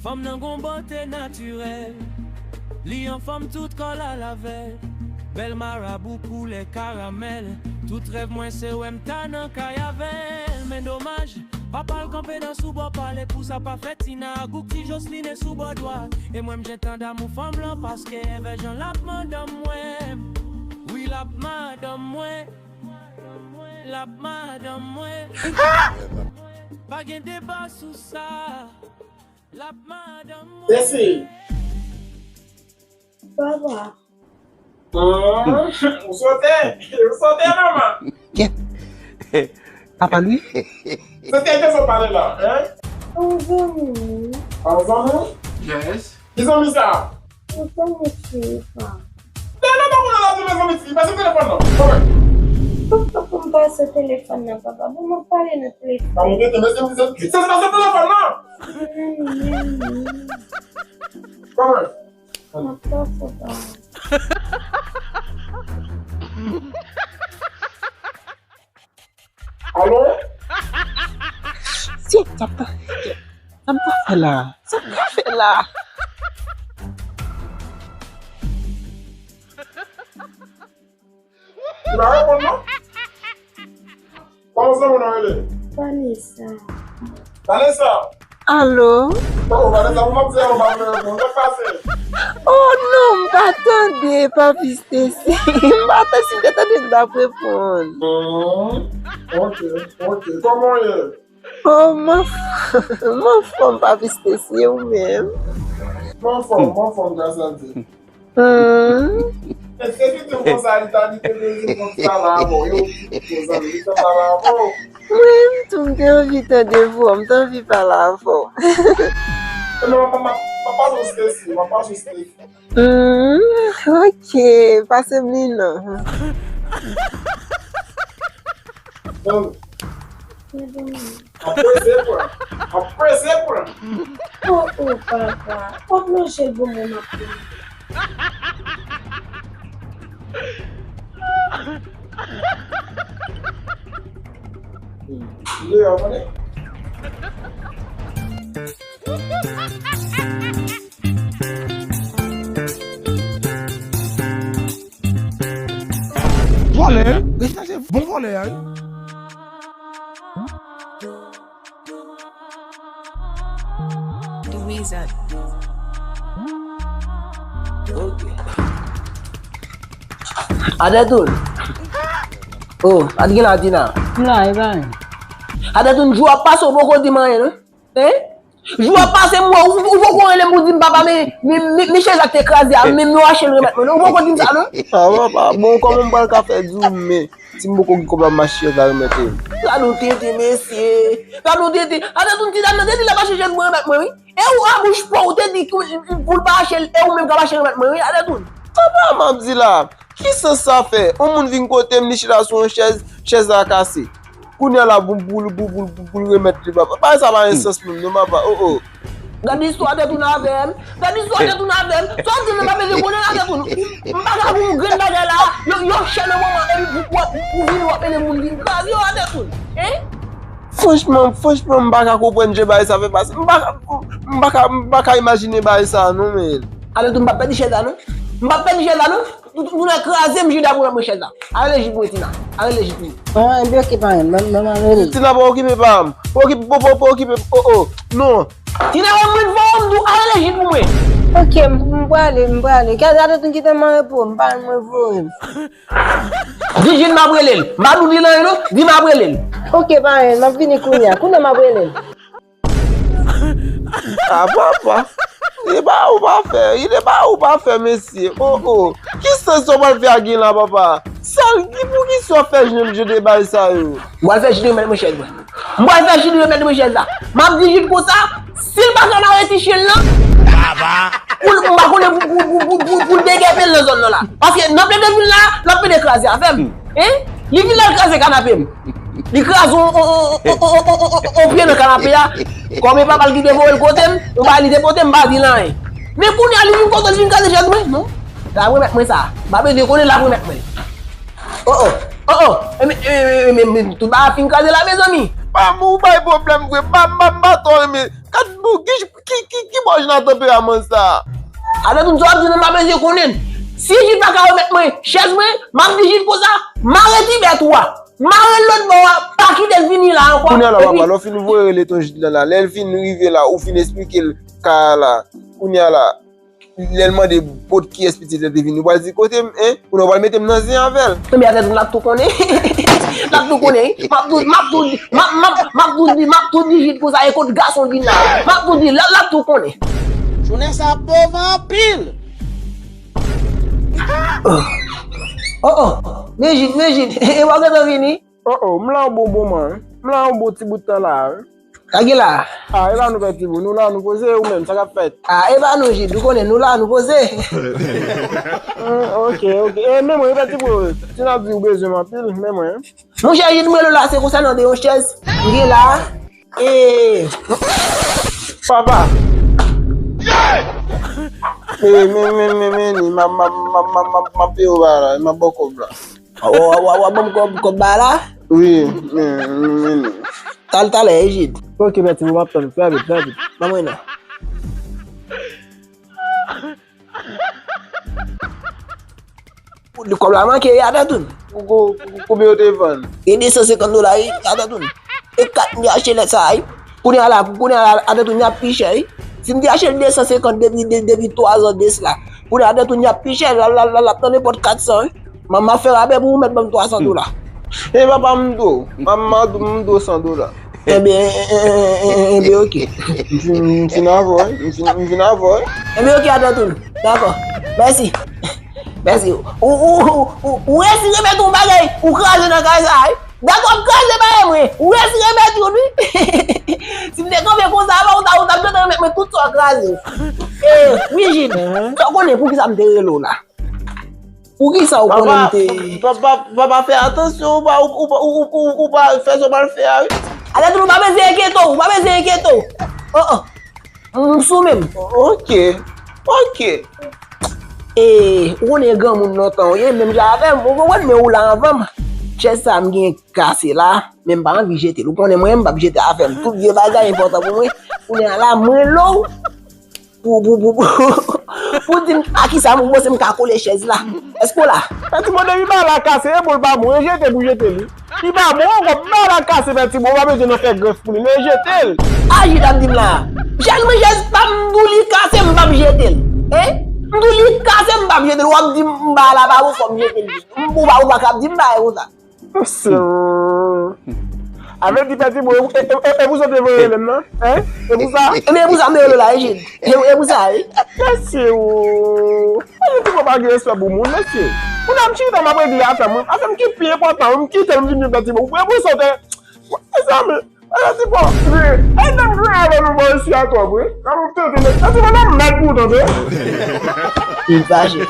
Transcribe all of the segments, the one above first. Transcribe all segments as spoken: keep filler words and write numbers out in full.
Fanm nan gon bote natirèl. Li anfòm, tout kò l al avè l. Bèl marabou koulè karamèl. Tout rèv mwen se wè m ta nan kay avè l. Men domaj, papa l kanpe nan sou bò pa l. E pou sa pa fè Tina agouk ti Josline sou bò dwat. E mwen m gentan damou fanm lan paske envè jan l ap madanm mwen. Wi, l ap madanm mwen. L ap madanm mwen. Pa gen deba sou sa. L ap madanm mwen. Ceci. Papa. Hmm, ou sote, ou sote, manman. Kèt. Papa Lwi. Se kèl kesyon w pale la, hein? Yon zanmi. Yon zanmi? Yes. Ki zanmi sa? Yon zanmi fi, pa. Men non, pa konnen la, zanmi fi, pase telefòn nan. Kòman? Papa, pou m pase telefòn nan, papa. Pou m pale nan telefòn. Kòman, men se, se, se, se pase telefòn nan? Kòman? Mwen pa fò pa. Alo? Tye, sa m ta, sa m ta fè la? Sa m ta fè la? Li pa reponn non. Kòman zanmi w nan rele? Vanessa. Vanessa? Alo? Oh, Vanessa, pou m ap di alo, pa vle reponn. Sa k pase? Oh non, m pa tande, Papi Stacy. M pa tande, si m te tande, m t ap reponn. Hmm. Ok, ok. Kòman w ye? Oh, m anfòm, m anfòm, Papi Stacy, e ou menm? M anfòm, m anfòm, gras a Dye. Hmm. Èske se te konsa li ta, li te bezwen konn pale avè w? Yo, konsa li te pale avè w? Wi, m tou, m te anvi tande vwa w, m te anvi pale avè w. Non, m ap, m ap, m ap pase w Stacy, m ap pase w Stacy. Hmm, ok, pase m li non. Ap prese pran. Ap prese pran. Oh, oh, papa. Pap lonje l pou mwen, m ap pran. Li deyò, tande. Vòlè, wi. Rechache bon vòlè a, wi. Louisa. Ok. Adetoun. Oh, pa t gen la, Tina. M la, e pa anyen. Adetoun, jou ap pase, ou poko di m anyen, non? Hein? Jou ap pase, m wè, ou, ou poko rele m pou di m, papa, men, men, men, men chèz la te kraze a, men, men w achte l remèt mwen, non? Ou poko di m sa, non? Ah, papa, bon, kòman m pral ka fè di w, men, si m poko gen kòb la, m achte chèz la remèt ou? Gade yon tenten, mesye. Gade yon tenten. Adetoun, ti dam nan te di l ap achte chèz mwen remèt mwen, wi. E ou a bouch pa w, ou te di ki, pou l pa achte l, e ou menm k ap achte remèt mwen, wi, Adetoun. Papa, m ap di la, ki sans sa fè? Yon moun vin kote m, li chita sou yon chèz, chèz la kase. Kounye a la, pou, pou, pou, pou, pou, pou l remèt li, papa. Bagay sa pa gen sans menm, non, papa. Oh, oh. Gad istwa Adetoun avè m. Gad istwa Adetoun avè m. Sa w di m nan pa bezwen konnen Adetoun. M pa ka pou yon grenn bagay la. Yo, yo chè nan moman, epi pou, pou, pou vini w ap mennen moun vin kraze yo Adetoun. Hein? Franchman, franchman, m pa ka konprann jan bagay sa fè pase. M pa ka, m pa ka, m pa ka imajine bagay sa, non, men. Adetoun, m p ap pèdi chèz la, non. M p ap pèdi chèz la, non. Tout, tout, tout nèg kraze m, Jida pou mwen chèz la. Arele jip mwen, Tina. Arele jip mwen. Ah, ebyen, oke, pa anyen. Mwen, mwen, mwen, arele. Tina, pa okipe pa m. Pa okipe, pa, pa, pa okipe. Oh, oh. Non. Tina, wè mwen devò w, m di w, arele jip pou mwen. Oke, m, m prale, m prale. Gade, Adetoun kite m an repo, m pa mwen voye m. Di Jid m ap rele l. M pa di w di l anyen, non. Di m ap rele l. Oke, pa anyen. M ap vini kounye a. Kounye a, m ap rele l. Ah, papa. Li pa ou pa fè. Li pa ou pa fè, mesye. Oh, oh. Ki sans sa w pral fè a gen la, papa? Sa l, ki, pou ki sa w fè jan, jan de bagay sa yo? M pral fè Jid remèt mwen chèz mwen. M pral fè Jid remèt mwen chèz la. M ap di Jid konsa, si l pa ka mare ti chen l lan, papa, pou l, m pa konnen pou, pou, pou, pou, pou, pou l degèpe l nan zòn nan la. Paske nan plede vin la, l ap plede kraze afè m. Hein? Li vin la, l kraze kanape m. Li kraze on, on, on pye nan kanape a. Kòm e papa l ki te voye l kote m, yon bagay li te pote m, m pa di l anyen. Men kounye a, li vin kote l, vin kraze chèz mwen, non? L ap remèt mwen sa. M pa bezwen konnen, l ap remèt mwen. Oh, oh, oh, oh. E, men, e, men, men, men, tout bagay fin kraze la, mezanmi. Pa, ou bay pwoblèm vre. Pa, m pa, m pa twò renmen. Gad, bon, ki, ki, ki, ki Pòj nan tanperaman sa. Adan tout sa w ap di nan m pa bezwen konnen. Si Jid pa ka remèt mwen chèz mwen, m ap di Jid konsa, mare ti bèt ou a. Mare l lòt bò a, pa kite l vini la ankò. Kounye a la, epi papa, lè w fin voye rele ton Jid lan la, lè l fin rive la, ou fin esplike l ka a la. Kounye a la, lè l mande kot kiyès pitit la te vini, ou pral di kote m, en? Ou nan pral mete m nan zen avè l. Ebyen, atè tou, l ap tou konnen. L ap tou konnen, wi. M ap tou, m ap tou, m ap, m ap, m ap tou di, m ap tou di Jid konsa, e kot gason vin la. M ap tou di, l ap, l ap tou konnen. Jounen sa ap move anpil. Oh, oh. Men Jid, men Jid. E w gentan vini? Oh, oh, m la yon bon moman, wi. M la yon bon ti bout tan la, wi. Sa gen la? Ah, e pa nou, Pè Tibou, nou la, nou poze, ou menm, sa k ap fèt? Ah, e pa nou, Jid, ou konnen, nou la, nou poze. Hmm, ok, ok. E, men mwen, Pè Tibou, Tina di ou bezwen m anpil, men mwen. Monchè, Jid, mwen la, se konsènan de yon chèz, m gen la, e, papa. E, men, men, men, men, m ap, m ap, m ap, m ap, m ap, m ap peye w la, m ap ba w kòb la. Wa, wa, wa, wa, ban m kòb, kòb ba la? Wi, men, men, men. Tal, talè, Ejid. Ok, Pè Tibou, m ap tann ou. Trè vit, trè vit. Ban mwen nan. Kòb la manke, wi, Adantoun. Kou-, kou-, kou-, konbyen yo te vann? E de san senkant dola, wi, Adantoun. E kat m te achte lèt sa, wi. Kounye a la, kounye a la, Adantoun, y ap pi chè, wi. Si m te achte l de san senkant depi, de-, depi twa zan de sila, kounye a Adantoun, y ap pi chè, l ap, l ap, l ap, l ap nan nenpòt kat san, wi. M, m ap fè rabè pou ou mèt ban m twa san dola. E papa m tou, m, m, m dwe w san dola. Enben, enben, enben, enben, ok. M fin, m fin avè w, m fin, m fin avè w. Enben, ok, Adantoun. Dakò. Mèsi. Mèsi. Ou, ou, ou, ou, ou resi remèt yon bagay, ou kraze nan kay sa, wi. Dat w ap kraze bagay mwen. Ou resi remèt youn, wi. Si m te kanpe konsa avan, ou ta, ou t ap gentan remèt mwen tout sa w kraze. E, wi, Jid, sa w konnen poukisa m te rele w la? Poukisa w konnen m te... Papa, papa, papa, fè atansyon, ou pa, ou, ou, ou, ou, ou, ou pa fè sa w pral fè a, wi. Adantoun, ou pa bezwen enkyete w, ou pa bezwen enkyete w. Oh, oh. M sou men m. Ok. Ok. E, ou konnen granmoun lontan, ou ye menm jan avè m, ou konprann, men ou la anvan m. Chèz sa m gen kase la, men m pa anvi jete l. Ou konnen mwen, m p ap jete afè m. Tout vye bagay enpòtan pou mwen. Kounye a la, mwen lou. Pou, pou, pou, pou, pou di m a kisa m panse m ka kole chèz la. Èske w la? Pè Tibou, depi bagay la kase, e bon l pa bon, e jete pou jete li. Li pa bon ankò, bagay la kase, Pè Tibou, ou pa bezwen nan fè grèf pou li, non, e jete l. A, Jid ap di m la. Chèz mwen, chèz pa m, m di w li kase, m p ap jete l. Hein? M di w li kase, m p ap jete l. W ap di m bagay la pa bon, fò m jete l. M, ou pa, ou pa ka ap di m bagay konsa. Mesye, oh. Avè di Pè Tibou, e, e, e, e pou sa w te voye rele m nan? Hein? E pou sa? Ebyen, e pou sa m te rele w la, Ejid. E, e pou sa, wi. Mesye, oh. Pè Tibou pa gen respè pou moun, mesye. Moun ap chita, m ap regle afè m. Afè m ki pi enpòtan, m kite l, m vin jwenn Pè Tibou. E pou sa w te, mezanmi. Ala ti pòtre. Ay, nan gran avè nou bò isi a twòp, wi. Nan nou tante nèg. Sa ti pòtre nan mèd pou tante. Li fache.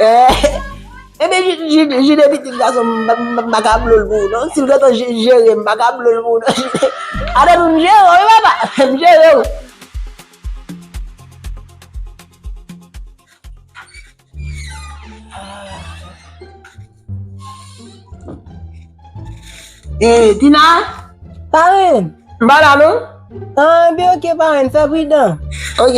Eh, ebyen, Jide, Jide, Jide pitit gason, m, m, m pa ka blo l pou ou, non. Si l gentan je-, jere, m pa ka blo l pou ou, non. Adantoun, m jere w, wi, papa. M jere w. Eh, Tina? Parenn. M pa la, non? Ah, ebyen, ok, parenn, fè pridan. Ok.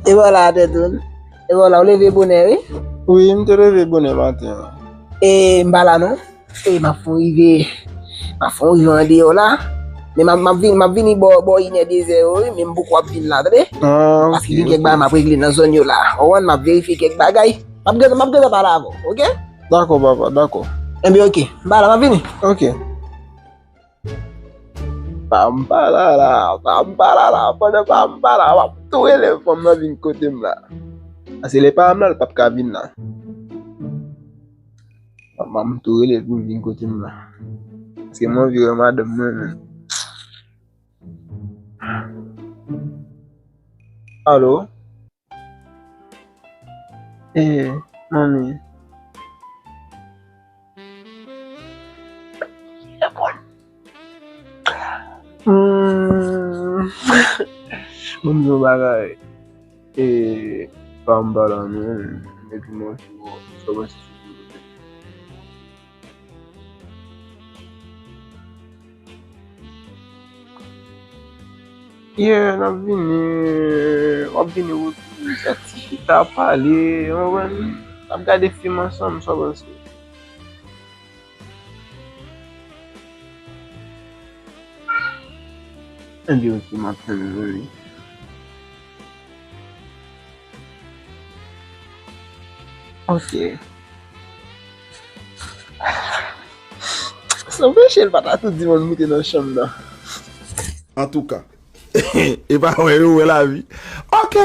E vwala, Adantoun. E vwala, ou leve bonè, wi? Wi, m te leve bonè maten an. E m pa la, non? E m ap fè w rive, m ap fè w rive andeyò la. Men m ap, m ap vin, m ap vini bò, bò inè dezè yo, wi, men m poko ap vin la, tande? Ah, ok, ok. Paske gen kèk bagay m ap regle nan zòn yo la. Ou konprann, m ap verifye kèk bagay. M ap gentan, m ap gentan pale avè w, ok? Dakò, papa, dakò. Enben, ok. M pa la, m ap vini. Ok. Pa m pa la la, pa m pa la la, pandan pa m pa la, w ap tou rele fanm nan vin kote m la. Paske lè pa m la, l p ap ka vin la. Manman m tou rele l pou l vin kote m la. Paske m anvi wè madanm mwen menm. Alo? Eh, manmi. Hmm. Ban m di yon bagay. E pa m pa la non. Epi mwen, sa w panse sou... Yeah, n ap vini, w ap vini, ou fè ti chita, pale, w konprann? N ap gade fim ansanm, sa w panse? Ebyen, ok, m ap tann ou, wi. Ok. Sanble Shell pa ta tou di m ann moute nan chanm nan. Antouka, e pa wè yo wè lavi. Ok.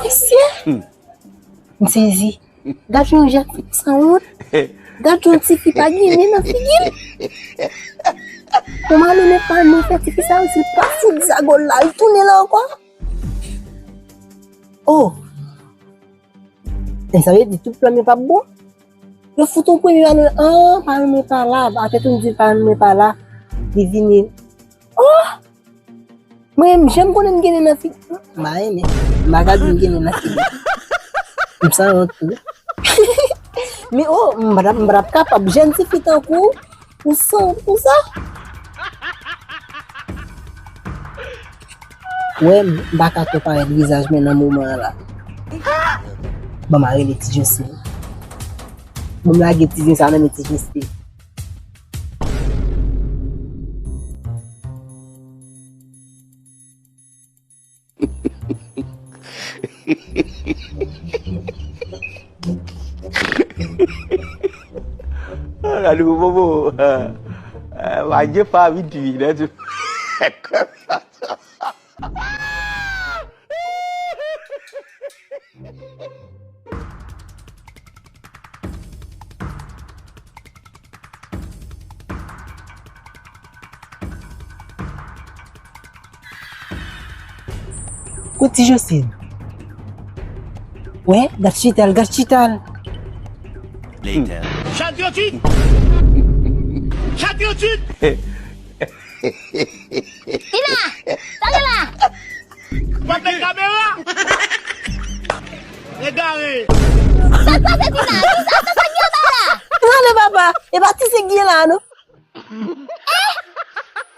Mesye! M sezi. Gad yon jèn fi sanwont. Gad yon tifi pa gen nen nan figi l. Yon malonet pa nou fè tifi sa yo, si l pa fout zagol la, l tounen la ankò. Oh! E sa vle di tout plan m yo p ap bon? Yo fout yon premye malonet, ah, parann mwen pa la. Atè tou m di parann mwen pa la. Li vini. Oh! Mwen menm, jan m konnen m gen nen nan figi m, m pa renmen. M pa ka di m gen nen nan figi m. M sanwont tou. Men oh, m pa t ap, m pa t ap kapab. Jèn tifi tankou w, ou sanwont konsa? Wè m, m pa ka twò parèt vizaj mwen nan moman an la. Ban m a rele Ti Josine. Ban m lage ti zen sa nan men Ti Josine. Gade pou bobo. Wa je pa vit vi nan tou. Kot Ti Josine? Wè, gad chita l, gad chita l. Later. Chat yo tit! Chat yo tit! Li la! Sa gen la? Mwen fè kamera! Egare! Sa k pase Tina? Kisa sa, sa k gen anba la? Tande papa, e pa ti se k gen la non.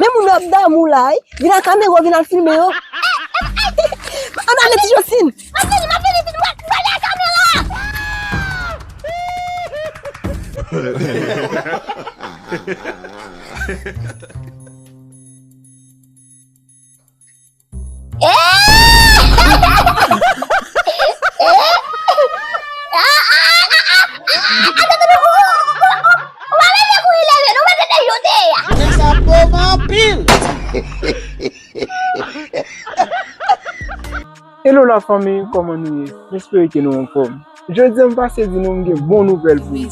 Men moun yo ap damou la wi. Vin ak kamera w vin al filme yo. Ann ale Ti Josine. M ap vini, m ap vini, m ap pale ak kamera. Ou pa mete kouri leve, nou mete de jote a. Jounen sa bon anpil. Hello la fanmi, kòman nou ye? M espere ke nou anfòm. Jodi a m pase di nou m gen bon nouvèl pou nou.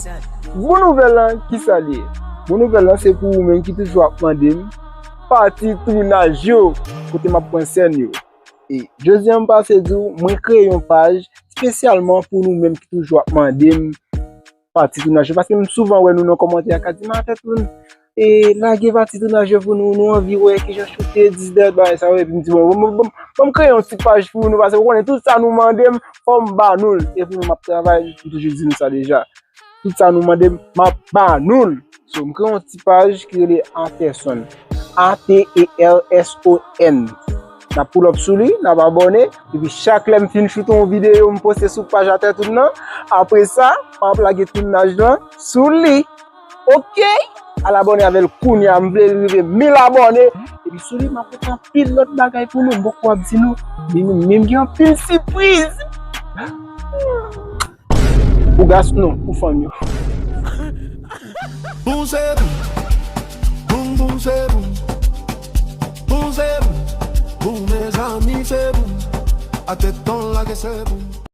Bon nouvèl lan, kisa l ye? Bon nouvèl lan se pou ou menm ki toujou ap mande m pati tounaj yo, kote m ap pran sèn yo. E jodi a m pase di w, mwen kreye yon paj espesyalman pou nou menm ki toujou ap mande m pati tounaj yo, paske m souvan wè nou nan kòmantè a k ap di m, Atètoun, e lage pati tounaj yo pou nou, nou anvi wè kijan choute, dis dat, bagay sa yo, epi m di, bon, bon, bon, bon, bon, m kreye yon ti paj pou nou, paske ou konnen tout sa nou mande m, fò m ba nou l, e pou nou m ap travay, m toujou di nou sa deja. Tout sa nou mande m, m ap ba nou l. So, m kreye yon ti paj ki rele Aterson. A T E R S O N. N ap pull up sou li, n ap abòne, epi chak lè m fin choute yon videyo, m poste sou paj Aterson nan, apre sa, m ap lage tounaj lan sou li. Ok? Al abòne avè l kounye a, m vle l rive mil abòne. Epi sou li, m ap pote anpil lòt bagay pou nou, m poko ap di nou, men nou menm gen anpil sipriz. Pou gason, non, pou fanm yo. Boum se boum. Boum, boum, se boum. Boum, se boum. Boum, mezanmi, se boum. Atèton lage se boum.